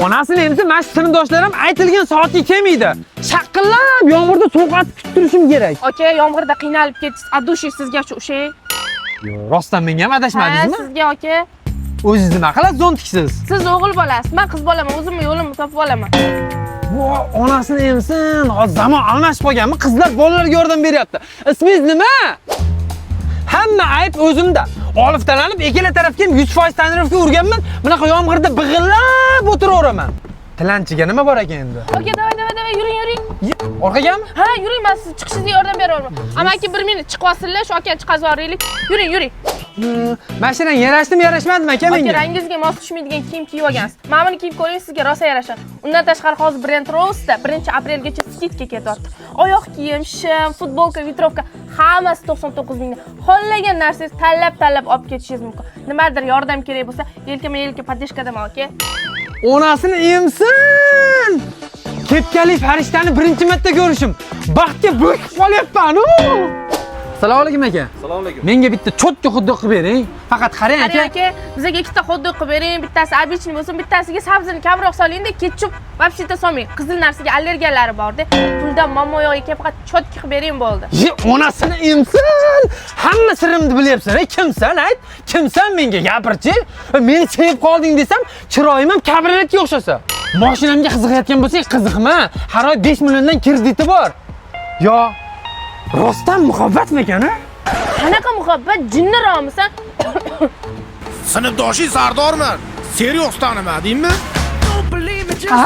Onasini emsin, mana shu sinfdoshlarim aytilgan soatga kelmaydi. Shaqillab yomg'irda sovuq atib kutib turishim kerak. Aka, yomg'irda qiynalib ketdingiz. От души sizga shu ushay. Rostdan menga ham Ha, adashmadingizmi? sizga, aka. O'zingiz nima qilasiz zontiksiz? Siz o'g'il bolasiz, men qiz bolaman, o'zimni yo'limni topib olaman. Bu onasini emsin, hozir zamon almashib qolganmi? Qizlar bolalarga yordam beryapti. Ismingiz nima? Hamma ayb o'zimda. Oliftalanib ikkala tarafga ham 100% tonirovka urganman. Bunaqa yomg'irda big'illab o'tiraveraman. Tilanchiga nima bor ekan endi? Aka, давай, давай, давай, yuring, yuring. Orqagami? Ha, yuring, men sizni chiqishingizga yordam beraman. Amaki, bir minut chiqib olsinlar, shu akani chiqazib yuboraylik. Yuring, yuring. Mashinang yarashdimi, yarashmadimi aka Aka, menga? rangingizga mos tushmaydigan kiyim kiyib olgansiz. Mana buni kiyib ko'ring, sizga rosa yarashadi. Undan tashqari hozir Brand Rose'da 1-aprelgacha скидка ketyapti. Oyoq kiyim, shim, futbolka, ветровка hammasi 99 mingdan. Xohlagan narsangizni tanlab-tanlab olib ketishingiz mumkin. Nimadir yordam kerak bo'lsa, yelkama-yelka поддержка daman, aka. Onasini emsin! Kepkali farishtani birinchi marta ko'rishim. Baxtga bo'kib qolyapman-u. Assalomu alaykum, aka. Assalomu alaykum. Menga bitta чётко xot-dog qilib bering. Faqat qarang, Qarang, aka. aka, bizga ikkita xot-dog qilib bering, bittasi обычный bo'lsin, bittasiga sabzini kamroq solingda, ketchup вообще solmang. Qizil narsaga allergiyalari bor-da. Puldan muammo yo'q ekan, faqat чётко qilib bering, bo'ldi. Ye, onasini emsin! Hamma sirimni bilyapsan, ey, kimsan, ayt? Kimsan, menga gapirchi? Meni sevib qolding desam, chiroyim ham kabrioletga o'xshasa. Mashinamga qiziqayotgan bo'lsang, qiziqma. Har oy 5 milliondan krediti bor. Yo, rostdan muhabbatmikan, a? Qanaqa muhabbat, jinniroqmisan? Sinfdoshing Sardorman. Серьёз tanimadingmi? Ha?